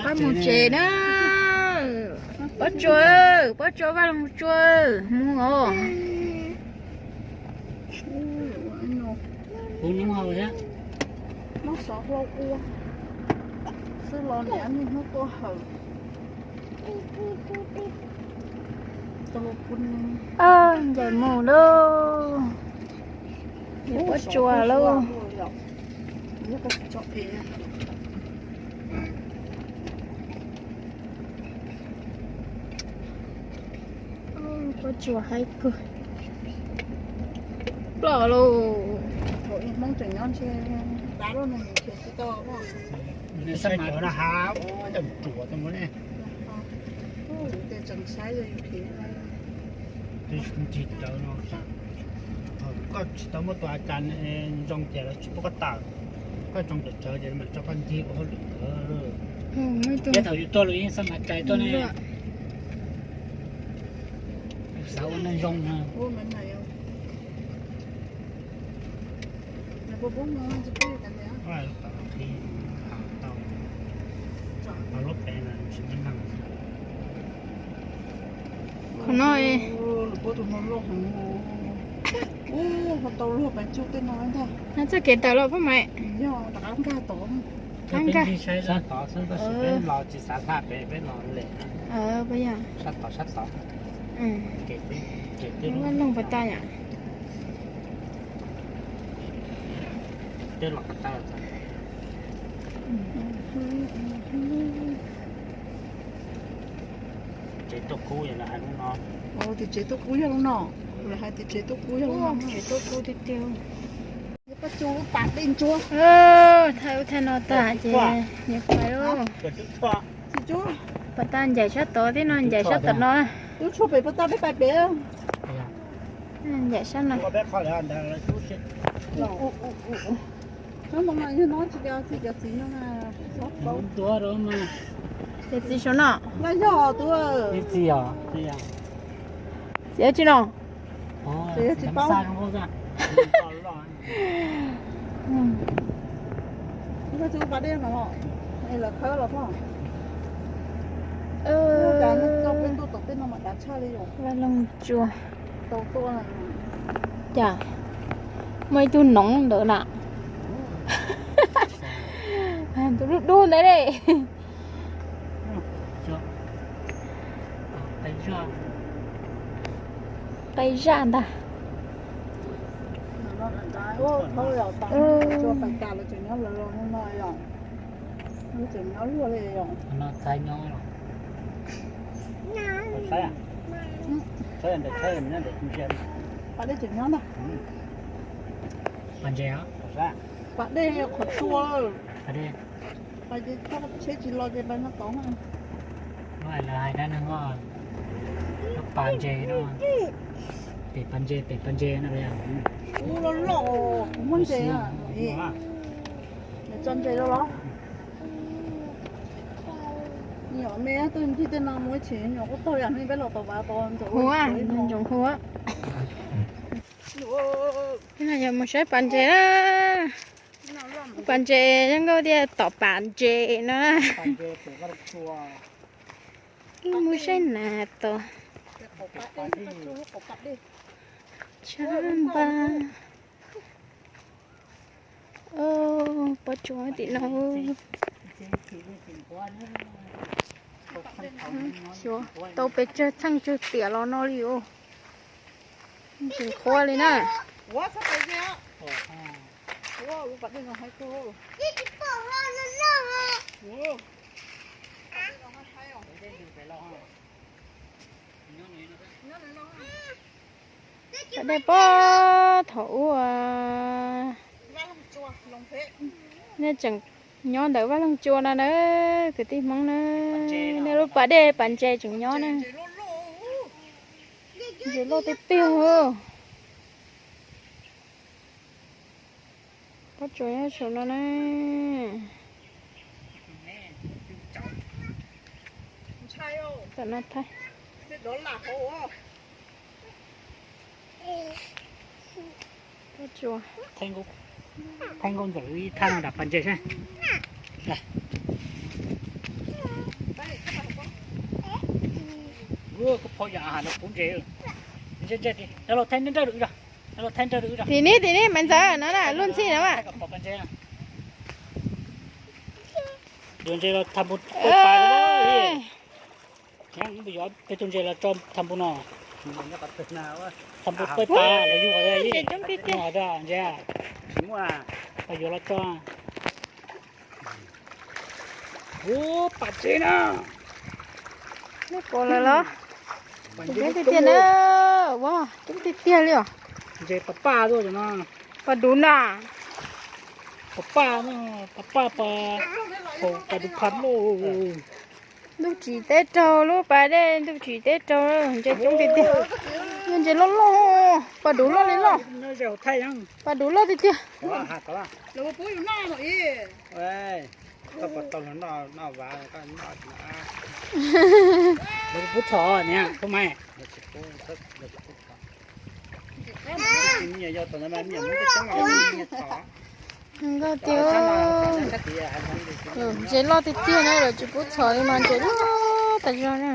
Pab mus tsev na. Pob Tsua, Pob Tsua, Vaj Loog Tsua, mus os. Kuv hnub hau thiab. Muab xov hlau ua xwb los niam hnub tuaj hawm. Ncaim mus lauj. Pob Tsua lauj. Pob Tsua haib kawg. Ploj lauj. Thaum ib Hmoob tseem nyob ntshe dab loj no nws khiav tsis tau. Nws saib cov na ha, ua cas ruam tau mus ne. Tes tseem saib yus khiav. Tus ntsis tawv no, koj tsis tau muab tus a cas zoo ces lawv tsis pub koj tawm. Koj zoo tawm tsawv ces mam tso koj ncig ua hauj lwm ntawd. Ces thaum yus tuaj los yeej xab mas cai tuaj ne. Xav ua neeg zoo no. Qhov no, ho tau luag pes tsuj tej no ntag. Txoj kev tawm los Phaj Maiv. Yog rov qab nkag tod. Qab nkag. Sab tod xwb, tab sis peb los tsis xav hla pem, peb los lem. Sab tod, sab tod. Vaj Loog pas tas yom. Tej los pas tas. Tsev tuaj kub yog lawv hais lub no. Tis tsev tuaj kub yog lub no. Lawv hais tis tsev tuaj kub yog lub no. Tsev tuaj kub tiag tiag. Pab Tsua lub pas dej ntsuab. Thaij ub thaij no tag ces yuav pais lauj. Pas tas ncaim sab tod thiab no, ncaim sab tom no. Tub tshuaj pem pas tas peb pais pem. Ncaim sab no. Ces txiv saum no. Txiv tsis no. Vaj Loog Tsua. Cas muaj ib tug noov ntawd na. Tus dub dub ntawd ne. Qe zaj ntag. Pas dej qhov tsua. Pas dej, tsheb tsis los ces pas no tod. Lawv hais dab neeg lub pas ntses no, pem pas ntses, pem pas ntses no. Ub, loj loj, kuv muab ntses. Nws tso ntses rau los. Nyuam me tuaj ncig tej no mus ib chim nyuam qhuav tau yam li peb los tau vas tau ntxoov. Huv, ntxoov huv. Yog mus saib pas ntses na. Pas ntses zoo nkauj tiag, tom pas ntses no. Ib mus saib nas tom. Tshab npab. Pob tsuas tim no. Xyov tau pes tsawg txheej tsawg tiam los no li os. Tseem qhuav li na. Pas dej pob thaum ub, nej tseem nyob ntawm Vaj Loog Tsua no na, kwv tij Hmoob na. Nej lub pas dej pas ntses tseem nyob na. Ntses loj tiag tiag. Pob tsuas nyob saum no na. Tam no thaij. Pob tsuas. Thaij nkauj ntxawm ib thaj no nram pas ntses saib. Koj phau yam ha no puv ntses. Ntse ntse, los thaij nrawj rau wb, los thaij nrawj rau wb. Tim ni tim ni mas ntxawm no na, luag ntxhi no mas. Yuav ntses los tha npu pab pas. Peb tus ntses los tso tha npu no. Tha npu pab pas los yug qhov ntses coob tiag tiag. Ntses, yuav los tso. Ua pas tsev na. Nej pom lawm los? Coob tiag tiag na. Ua coob tiag tiag li os. Ntses pas paj tuaj no. Pas duv na. Pas paj, pas paj, pas, pas duv phaj lauj. Ntuj tsim teb raug lub pas dej, ntuj tsim teb raug, ntses coob tiag tiag. Ntses loj loj, pas duv loj li loj. Pas duv loj tiag tiag. Pub txhom niam, pub mai. Nkauj tiag. Ntses loj tiag tiag na, lawv tsis pub txhom li mas ntses loj tas zog na.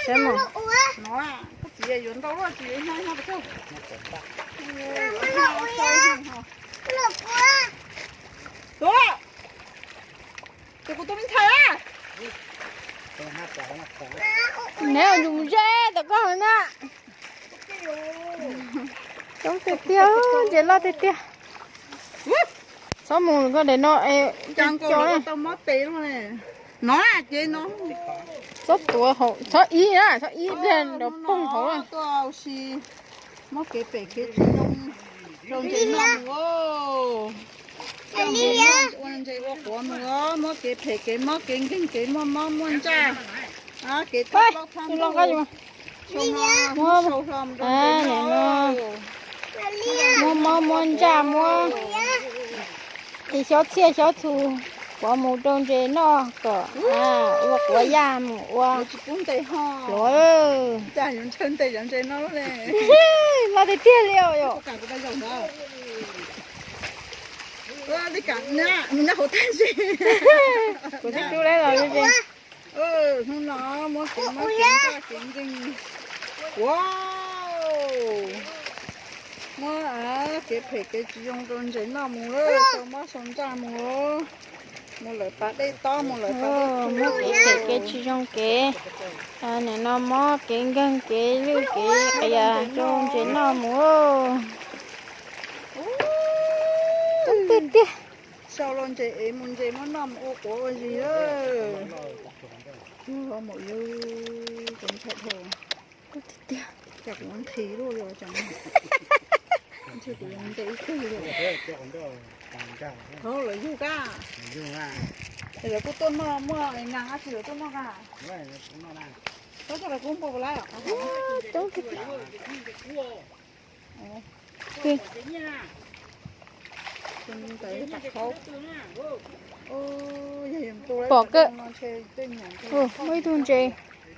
Saib mas. Neb ua ntsum ze tom koj na. Coob tiag tiag, ntses loj tiag tiag. Txhob mus koj daim no, tau mob tes no. Txhob tuav hauv, txhob ib na, txhob ib pliag nrov poog hauv. Mob kev phem kev tsis zoo rau ntses noj mus. Ua ntses ua quav mus os, mob kev phem kev mob kev nkeeg kev muaj mob muaj ntsaj, kev thab plaub thab ntug, muab sau hlo mus rau ntses noj. Muaj mob muaj ntsaj, muab kev xyob txhiaj xyob txhu, quav mus rau ntses noj kom ua quav yaj mus ua. Lov tiag tiag li os. Kuv tib tub lawv los li ces. Hnub no muab kev mob kev ntsaj kev nkeeg, ua, muab kev phem kev tsis zoo rau ntses noj mus, sau mob sau ntsaj mus, mus lawm pas dej tob mus lawm pas dej. Muab kev phem kev tsis zoo kev, nim no mob kev nkeeg kev lwj kev qias rau ntses noj mus. Tiag tiag. Sau los ntses ev mus ntses muab noj mus ua quav ua zis. Maum yug zoo thaum tiag. Cas kuv nqhis luaj li os, ntshe kuv ntes ib tug li. Hauv lawv yug kab. Lawv kuj tuaj noj muaj nas dab tsi lawv tuaj noj kab. Tab coj lawv kuj npau lawm. Coob tiag tiag. Pom kawg. Muaj ib tug ntses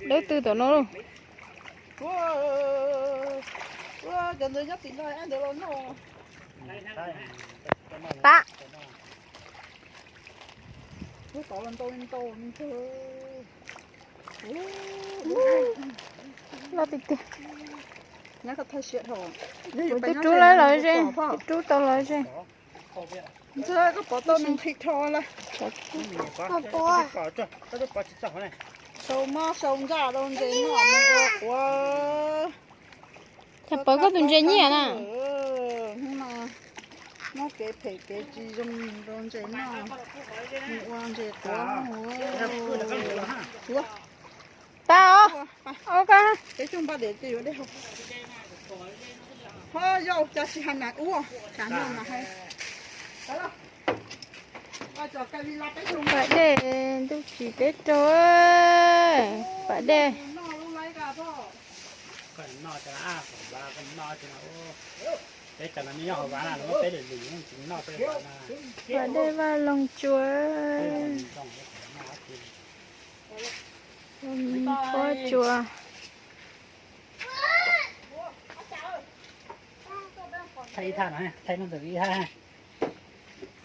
dawb tw tom no lauj. Pab. Loj tiag tiag. Kuv twb rub lawv los ze, twb rub tau los ze. Sau mob sau ntsaj rau ntses noj mus ua quav. Cas pawv koj tus ntses nyiaj na. Hnub no muab kev phem kev tsis zoo rau ntses noj, mus ua ntses quav. Tag os. Peb coj npaj diav ces yuav dej haus. Ho yau cas tsis hais nas ub, cas no mas hais. Pas dej ntuj tsis peb raug, pas dej. Pas dej Vaj Loog Tsua. Pob tsua.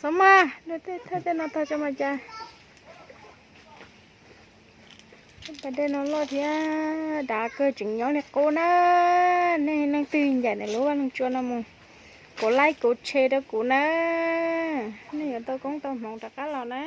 Xov mas, thaij tej no tag tso mas cas. Pas dej no loj thiab, dav kawg tseem nyob li qub na. Nej leej twg ncaim ntawm lub vaj loog tsua no mus, kov like kov share rau kuv na. Nej yuav tau koob tau hmoov rov qab los na.